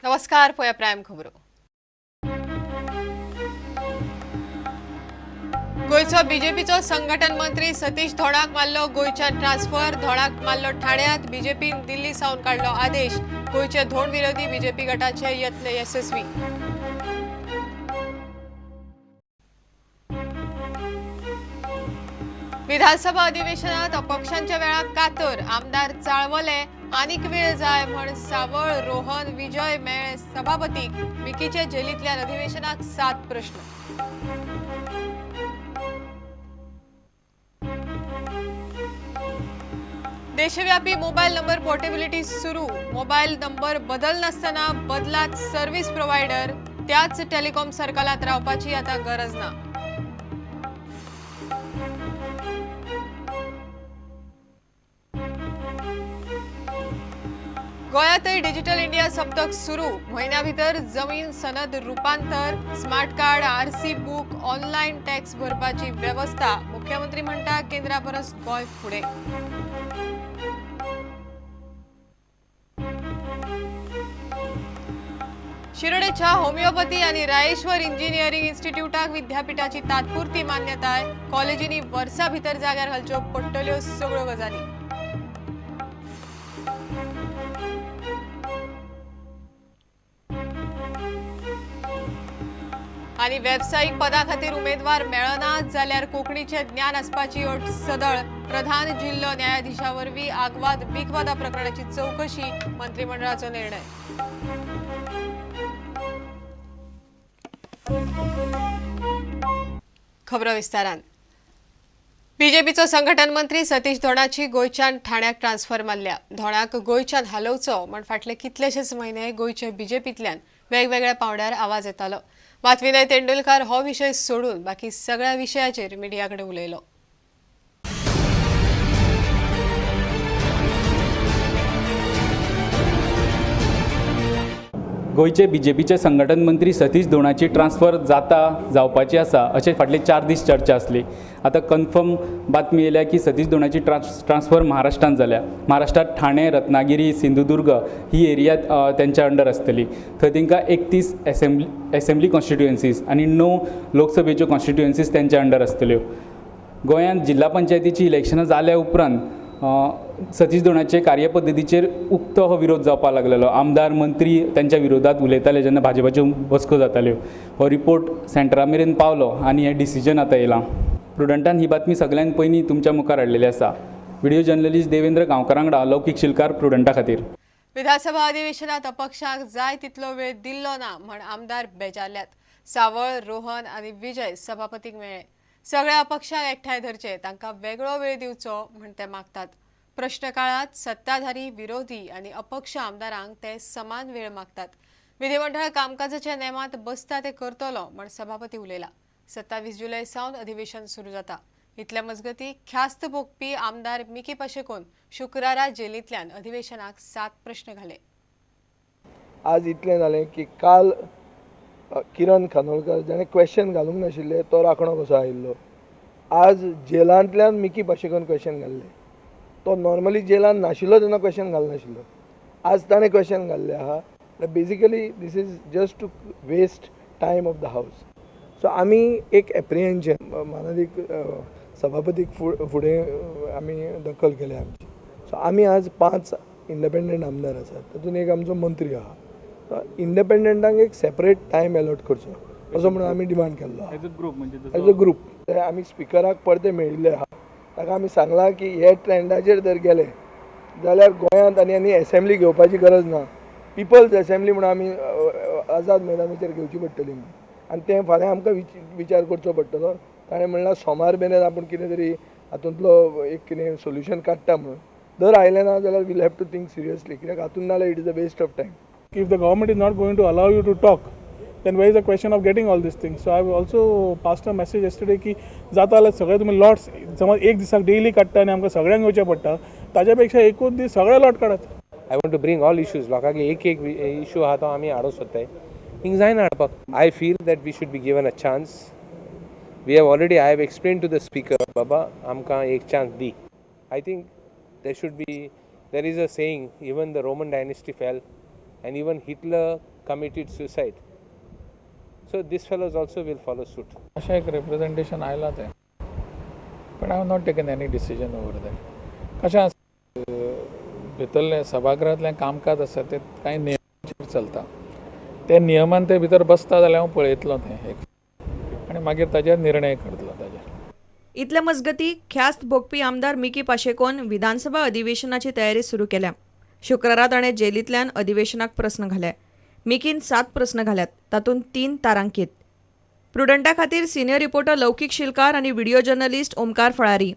नमस्कार, पळया प्रायम खबरो. गोंयचो बीजेपीचो संघटन मंत्री सतीश धोंडाक मारलो गोंयच्यान ट्रान्सफर. धोंडाक मारलो ठाण्यात. बीजेपीन दिल्ली सावन काडलो आदेश. गोंयचे धोंड विरोधी बीजेपी गटाचे यत्न यशस्वी. विधानसभा अधिवेशनात अपक्षांच्या वेळाक कातर. आमदार चाळवले, आनीक वेळ जाय म्हण सावळ, रोहन, विजय मेळे सभापतीक. मिकीचे जेलींतल्यान अधिवेशनाक 7 प्रश्न. देशव्यापी मोबायल नंबर पोर्टेबिलिटी सुरू. मोबायल नंबर बदलनासतना बदलात सर्व्हिस प्रोव्हायडर. त्याच टेलिकॉम सर्कलात रावपाची आता गरज ना. गोंयांतय डिजिटल इंडिया सप्तक सुरू. म्हयन्या भितर जमीन सनद रुपांतर, smart card, RC book, online tax भरपाची वेवस्था. मुख्यमंत्री म्हणटा केंद्रा परस गोंय फुडें. शिरोडेच्या होमिओपॅथी आनी रायेश्वर इंजिनियरींग इन्स्टिट्यूटाक विद्यापीठाची तात्पुरती मान्यताय. कॉलेजींनी वर्सा भितर जाग्यार घालच्यो पडटल्यो सगळ्यो गजाली. आनी वेवसायीक पदा खातीर उमेदवार मेळना जाल्यार कोंकणीचें ज्ञान आसपाची अट सदळ. प्रधान जिल्लो न्यायाधिशा वरवीं आगवाद बिकवादा प्रकरणाची चवकशी. मंत्रिमंडळाचो निर्णय. खबरो विस्तारान. बीजेपीचो संघटन मंत्री सतीश धोंडाची गोंयच्यान ठाण्याक ट्रान्सफर मारल्या. धोंडाक गोंयच्यान हालोवचो म्हण फाटले कितलेशेच म्हयने गोंयचे बीजेपींतल्यान वेगवेगळ्या पांवड्यार आवाज येतालो. मात विनय तेंडुलकार हो विशय सोडून बाकी सगळ्या विशयाचेर मिडिया कडेन उलयलो. गोंयचे बीजेपीचे संघटन मंत्री सतीश धोंडाची ट्रान्सफर जाता जावपाची आसा अशें फाटले 4 दीस चर्चा आसली. आतां कन्फर्म बातमी येयल्या की सतीश धोंडाची ट्रान्सफर महाराष्ट्रांत जाल्या. महाराष्ट्रांत ठाणे, रत्नागिरी, सिंधुदुर्ग ही एरिया तेंच्या अंडर आसतली. थंय तांकां 31 एसेंब्ली कॉन्स्टिट्युएन्सीज आनी 9 लोकसभेच्यो कॉन्स्टिट्युएन्सीज तेंच्या अंडर आसतल्यो. गोंयांत जिल्हा पंचायतीची इलेक्शनां जाल्या उपरांत सतीश धोंडाचे कार्यपद्दतीचेर उक्तो हो विरोध जावपाक लागलेलो. आमदार, मंत्री तेंच्या विरोधात उलयताले जेन्ना भाजपाच्यो बसको जाताल्यो. हो रिपोर्ट सेंटरा मेरेन पावलो आनी हें डिसिजन आतां येयलां. प्रुडंटान ही बातमी सगळ्यान पयलीं तुमच्या मुखार हाडलेली आसा. व्हिडिओ जर्नलिस्ट देवेंद्र गांवकार वांगडा लौकीक शिलकार, प्रुडंटा खातीर. विधानसभा अधिवेशनात अपक्षांक जाय तितलो वेळ दिल्लो ना म्हण आमदार बेजारल्यात. सावळ, रोहन आनी विजय सभापतीक मेळ्ळे. सगळ्या अपक्षांक एकठांय धरचे, तांकां वेगळो वेळ दिवचो म्हण ते मागतात. प्रश्नकाळात सत्ताधारी, विरोधी आनी अपक्ष आमदारांक ते समान वेळ मागतात. विधिमंडळ कामकाजाच्या नेमात बसता ते करतलो म्हण सभापती उलयला. 27 जुलय सावन अधिवेशन सुरू जाता. इतल्या मजगती ख्यास्त भोगपी आमदार मिकी पाशेकोन शुक्रारा जेलींतल्यान अधिवेशनाक 7 प्रश्न घाले. आज इतलें जालें की काल किरण खानोलकर जाणें क्वेश्चन घालूंक नाशिल्लें तो राखणो कसो आयिल्लो. आज जेलांतल्यान मिकी पाशेकोन क्वेश्चन घाल्लें. तो नॉर्मली जेलान नाशिल्लो तेन्ना क्वेश्चन घालनाशिल्लो. आज ताणें क्वेश्चन घाल्लें आहा. Basically this is just to waste time of the house. So आमी एक एप्रिहेन्शन मानादीक सभापतीक फुडें आमी दखल केल्या आमची. सो आमी आज 5 इंडिपेंडंट आमदार आसात, तातूंत एक आमचो मंत्री आहा. इंडिपेंडंटांक एक सेपरेट टायम एलॉट करचो असो म्हणून आमी डिमांड केल्लो आहा. एज अ ग्रूप आमी स्पिकराक परते मेळिल्ले आहा. ताका आमी सांगलां की हे ट्रेंडाचेर जर गेले जाल्यार गोंयांत आनी आनी एसेंब्ली घेवपाची गरज ना. पिपल्स एसेंब्ली म्हणून आमी आझाद मैदानाचेर घेवची पडटली म्हणून. आनी तें फाल्यां आमकां विचार करचो पडटलो. ताणें म्हणलां सोमार मेरेन आपूण कितें तरी हातूंतलो एक कितें सोल्युशन काडटा म्हणून. जर आयलें ना जाल्यार we'll have to think seriously, कित्याक हातूंत नाल्यार it is a waste of time. If the government is not going to allow you to talk, then where is the question of getting all these things? So I have also passed a message yesterday की जाता जाल्यार सगळे तुमी lots समज एक दिसाक daily काडटा आनी आमकां सगळ्यांक येवचें पडटा, ताच्या पेक्षा एकूच दीस सगळे लॉट काडात. I want to bring all issues. लोकांक एक एक इशू आहा तो आमी हाडूंक सोदताय, हिंग जायना हाडपाक. I feel that we should be given a chance. We have already, I have explain to the speaker, बाबा आमकां एक chance the. I think there should be, there is a saying, even the Roman dynasty fell and even Hitler committed suicide. So this fellows also will follow suit. अशें एक representation आयलां तें, पण I have not taken any decision over that. कशें आसा, भितरलें सभागृहांतलें कामकाज आसा तें कांय नियमांचेर चलता. ते नियमान ते भितर बसता जाल्यार हांव पळयतलो तें एक आनी मागीर ताजेर निर्णय करतलो ताजेर. इतले मजगती ख्यास्त भोगपी आमदार मिकी पाशेकोन विधानसभा अधिवेशनाची तयारी सुरू केल्या. शुक्रारा ताणें जेलींतल्यान अधिवेशनाक प्रस्न घाले. मिकीन 7 प्रस्न घाल्यात, तातूंत 3 तारांकीत. प्रुडंटा खातीर सिनियर रिपोर्टर लौकीक शिलकार आनी व्हिडिओ जर्नलिस्ट ओमकार फळारी.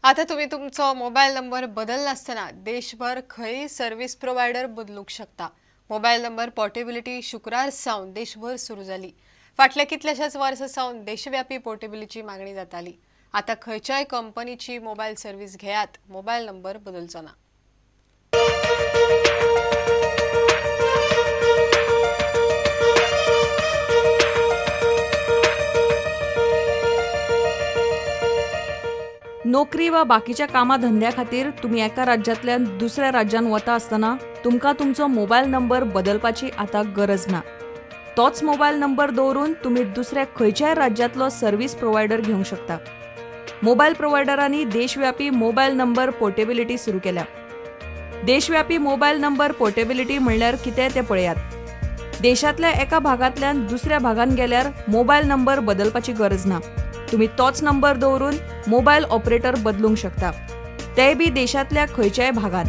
आता तुम्ही तुमचो मोबायल नंबर बदलनासतना देशभर खंय सर्व्हिस प्रोवायडर बदलूंक शकता. मोबायल नंबर पोर्टेबिलिटी शुक्रार सावन देशभर सुरू जाली. फाटल्या कितल्याशाच वर्सां सावन देशव्यापी पोर्टेबिलिटीची मागणी जाताली. आता खंयच्याय कंपनीची मोबायल सर्व्हिस घेयात, मोबायल नंबर बदलचो ना. नोकरी वा बाकीच्या कामा धंद्या खातीर तुमी एका राज्यांतल्यान दुसऱ्या राज्यांत वता आसतना तुमकां तुमचो मोबायल नंबर बदलपाची आतां गरज ना. तोच मोबायल नंबर दवरून तुमी दुसऱ्या खंयच्याय राज्यांतलो सर्व्हिस प्रोवायडर घेवंक शकता. मोबायल प्रोवायडरांनी देशव्यापी मोबायल नंबर पोर्टेबिलिटी सुरू केल्या. देशव्यापी मोबायल नंबर पोर्टेबिलिटी म्हणल्यार कितें तें पळयात. देशांतल्या एका भागांतल्यान दुसऱ्या भागांत गेल्यार मोबायल नंबर बदलपाची गरज ना. तुम्ही तोच नंबर दवरून मोबायल ऑपरेटर बदलूंक शकता, तेय बी देशांतल्या खंयच्याय भागांत.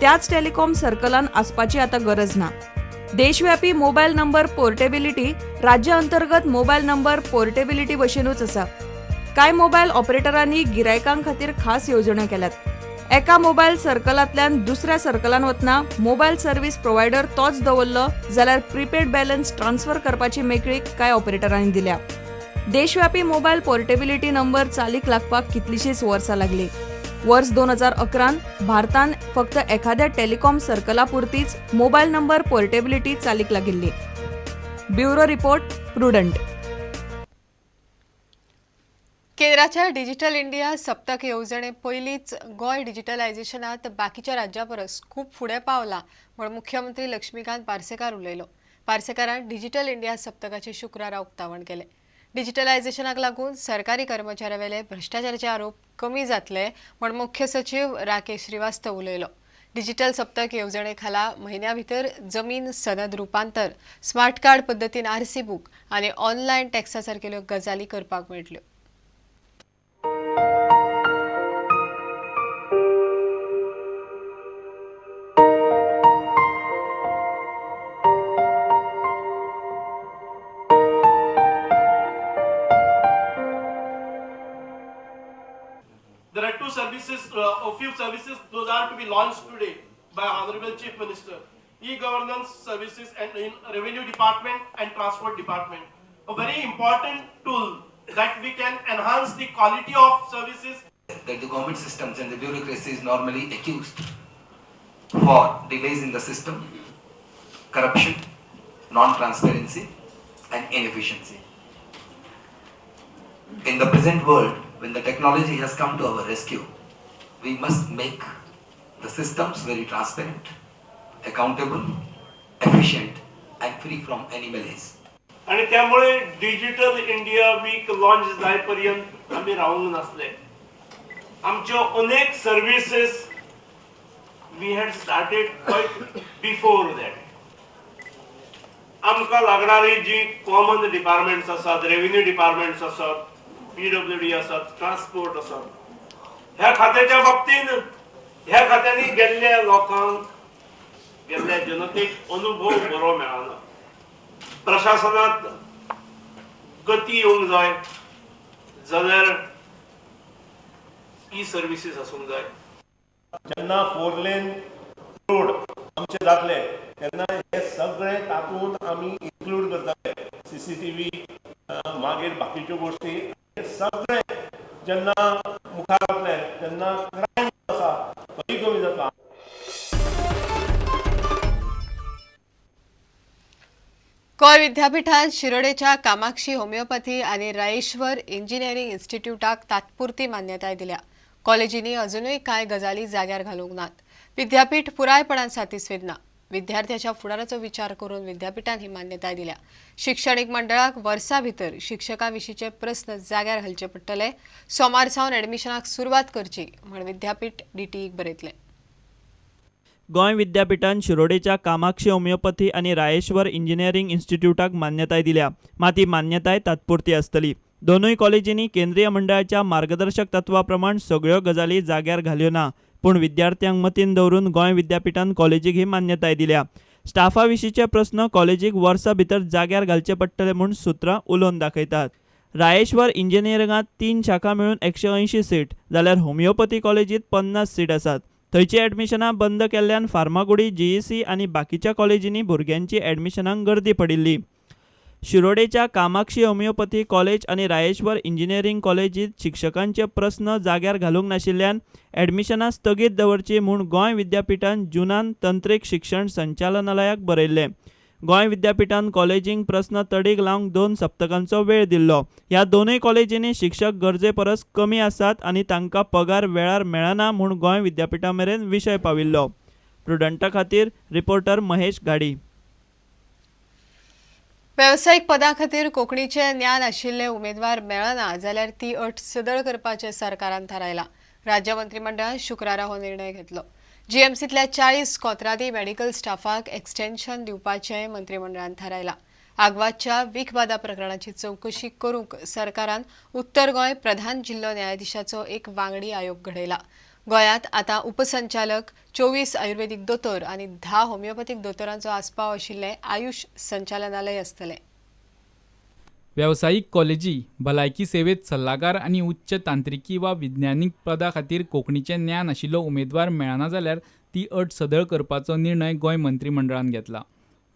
त्याच टेलिकॉम सर्कलान आसपाची आतां गरज ना. देशव्यापी मोबायल नंबर पोर्टेबिलिटी राज्य अंतर्गत मोबायल नंबर पोर्टेबिलिटी भशेनूच आसा. कांय मोबायल ऑपरेटरांनी गिरायकां खातीर खास येवजण्यो केल्यात. एका मोबायल सर्कलांतल्यान दुसऱ्या सर्कलान वतना मोबायल सर्व्हिस प्रोवायडर तोच दवरलो जाल्यार प्रीपेड बॅलन्स ट्रान्सफर करपाची मेकळीक कांय ऑपरेटरांनी दिल्या. देशव्यापी मोबायल पोर्टेबिलिटी नंबर चालीक लागपाक कितलीशींच वर्सां लागली. वर्स 2011 भारतान फक्त एखाद्या टेलिकॉम सर्कला पुरतीच मोबायल नंबर पोर्टेबिलिटी चालीक लागिल्ली. Bureau report, Prudent. केंद्राच्या डिजिटल इंडिया सप्तक येवजणे पयलींच गोंय डिजिटलायझेशनात बाकीच्या राज्यां परस खूब फुडें पावला म्हूण मुख्यमंत्री लक्ष्मीकांत पार्सेकार उलयलो. पार्सेकारान डिजिटल इंडिया सप्तकाचें शुक्रारा उक्तावण केलें. डिजिटलायझेशनाक लागून सरकारी कर्मचाऱ्यांवेले भ्रश्टाचाराचे आरोप कमी जातले म्हूण मुख्य सचीव राकेश श्रीवास्तव उलयलो. डिजिटल सप्तक येवजणे खाला म्हयन्या भितर जमीन सनद रुपांतर, स्मार्ट कार्ड पद्दतीन आरसी बूक आनी ऑनलायन टॅक्सा सारकेल्यो गजाली करपाक मेळटल्यो. There are 2 services, a few services, those are to be launched today by Honorable Chief Minister. E-governance services and in Revenue Department and Transport Department. A very important tool that we can enhance the quality of services. That the government systems and the bureaucracy is normally accused for delays in the system, corruption, non-transparency and inefficiency. In the present world, when the technology has come to our rescue, we must make the systems very transparent, accountable, efficient and free from any malaise. आणि त्यामुळे digital India week launch जायपर्यंत आमी रावूंक नासले. आमच्यो अनेक services we had started quite before that. आमकां लागणारी जी कॉमन डिपार्टमेंट्स आसात, रेव्हेन्यू डिपार्टमेंट्स आसात, PWD आसात, ट्रान्सपोर्ट आसात, ह्या खात्याच्या बाबतीन ह्या खात्यांनी गेल्ल्या लोकांक, गेल्ल्या जनतेक अनुभव बरो मेळना. प्रशासनात गती येवंक जाय जाल्यार ई सर्विसीस आसूंक जाय. जेन्ना 4 लेन रोड आमचे जातले तेन्ना हे सगळे तातूंत आमी इन्क्लूड करतले. CCTV, मागीर बाकीच्यो गोश्टी, हे सगळे जेन्ना मुखार वतले तेन्ना क्रायम आसा तोय कमी जाता. गोंय विद्यापिठान शिरोडेच्या कामाक्षी होमिओपॅथी आनी रायेश्वर इंजिनियरींग इन्स्टिट्यूटाक तात्पुरती मान्यताय दिल्या. कॉलेजींनी अजुनूय कांय गजाली जाग्यार घालूंक नात. विद्यापीठ पुरायपणान सातिस्फेद ना. विद्यार्थ्याच्या फुडाराचो विचार करून विद्यापीठान ही मान्यताय दिल्या. शिक्षणीक मंडळाक वर्सा भितर शिक्षकां विशींचे प्रस्न जाग्यार घालचे पडटले. सोमार सावन ऍडमिशनाक सुरवात करची म्हण विद्यापीठ डीटीईक बरयतले. गोंय विद्यापीठान शिरोडेच्या कामाक्षी होमिओपॅथी आनी रायेश्वर इंजिनियरींग इन्स्टिट्यूटाक मान्यताय दिल्या. मात ही मान्यताय तात्पुरती आसतली. दोनूय कॉलेजींनी केंद्रीय मंडळाच्या मार्गदर्शक तत्वा प्रमाण सगळ्यो गजाली जाग्यार घाल्यो ना, पूण विद्यार्थ्यांक मतीन दवरून गोंय विद्यापीठान कॉलेजीक ही मान्यताय दिल्या. स्टाफा विशींचे प्रस्न कॉलेजीक वर्सा भितर जाग्यार घालचे पडटले म्हूण सुत्रां उलोवन दाखयतात. रायेश्वर इंजिनियरिंगांत 3 शाखा मेळून 180 सीट जाल्यार होमिओपॅथी कॉलेजींत 50 सीट आसात. थंयची ॲडमिशनां बंद केल्ल्यान फार्मागुडी, जीईसी आनी बाकीच्या कॉलेजींनी भुरग्यांची ॲडमिशनांक गर्दी पडिल्ली. शिरोडेच्या कामाक्षी होमिओपॅथी कॉलेज आनी रायेश्वर इंजिनियरींग कॉलेजींत शिक्षकांचे प्रस्न जाग्यार घालूंक नाशिल्ल्यान ॲडमिशनां स्थगीत दवरची म्हूण गोंय विद्यापीठान जूनान तंत्रीक शिक्षण संचालनालयाक बरयल्लें. गोंय विद्यापीठान कॉलेजींक प्रस्न तडीक लावंक 2 सप्तकांचो वेळ दिल्लो. ह्या दोनूय कॉलेजींनी शिक्षक गरजे परस कमी आसात आनी तांकां पगार वेळार मेळना म्हूण गोंय विद्यापीठा मेरेन विशय पाविल्लो. प्रुडंटा खातीर रिपोर्टर महेश घाडी. वेवसायीक पदां खातीर कोंकणीचें ज्ञान आशिल्ले उमेदवार मेळना जाल्यार ती अट सदळ करपाचें सरकारान थारायलां. राज्य मंत्रिमंडळान शुक्रारा हो निर्णय घेतलो. जीएमसींतल्या 40 कोंत्रादी मेडिकल स्टाफाक एक्सटेन्शन दिवपाचें मंत्रिमंडळान थारायलां. आगवादच्या विखबादा प्रकरणाची चवकशी करूंक सरकारान उत्तर गोंय प्रधान जिल्लो न्यायाधीशाचो एक वांगडी आयोग घडयला. गोंयांत आतां उपसंचालक, 24 आयुर्वेदीक दोतोर आनी 10 होमिओपॅथीक दोतोरांचो आस्पाव आशिल्लें आयुष संचालनालय आसतलें. वेवसायीक कॉलेजी भलायकी सेवेत सल्लागार आनी उच्च तांत्रिकी वा विज्ञानीक पदा खातीर कोंकणीचें ज्ञान आशिल्लो उमेदवार मेळना जाल्यार ती अट सदळ करपाचो निर्णय गोंय मंत्रिमंडळान घेतला.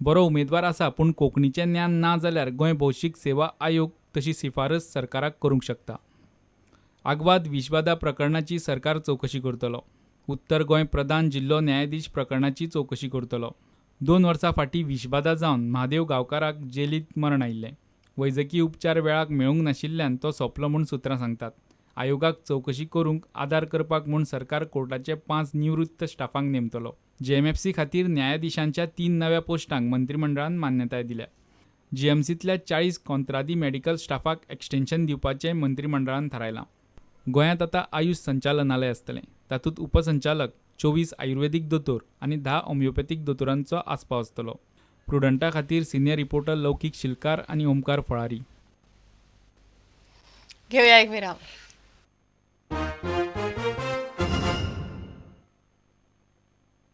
बरो उमेदवार आसा पूण कोंकणीचें ज्ञान ना जाल्यार गोंय भौशीक सेवा आयोग तशी शिफारस सरकाराक करूंक शकता. आगवाद विषबादा प्रकरणाची सरकार चवकशी करतलो. उत्तर गोंय प्रधान जिल्लो न्यायाधीश प्रकरणाची चवकशी करतलो. 2 वर्सां फाटीं विषबादा जावन महादेव गांवकाराक जेलींत मरण आयिल्लें. वैजकी उपचार वेळाक मेळूंक नाशिल्ल्यान तो सोंपलो म्हूण सुत्रां सांगतात. आयोगाक चवकशी करूंक आदार करपाक म्हूण सरकार कोर्टाचे 5 निवृत्त स्टाफांक नेमतलो. जीएमएफसी खातीर न्यायाधीशांच्या 3 नव्या पोस्टांक मंत्रिमंडळान मान्यताय दिल्या. जीएमसींतल्या 40 कोंत्रादी मेडिकल स्टाफाक एक्सटेन्शन दिवपाचें मंत्रिमंडळान थारायलां. गोंयांत आतां आयुष संचालनालय आसतलें. तातूंत उपसंचालक, 24 आयुर्वेदीक दोतोर आनी 10 होमिओपॅथीक दोतोरांचो आस्पाव आसतलो. प्रुडंटा खातीर सिनियर रिपोर्टर लौकीक शिलकार आनी ओमकार फळारी. घेऊया एक विराम.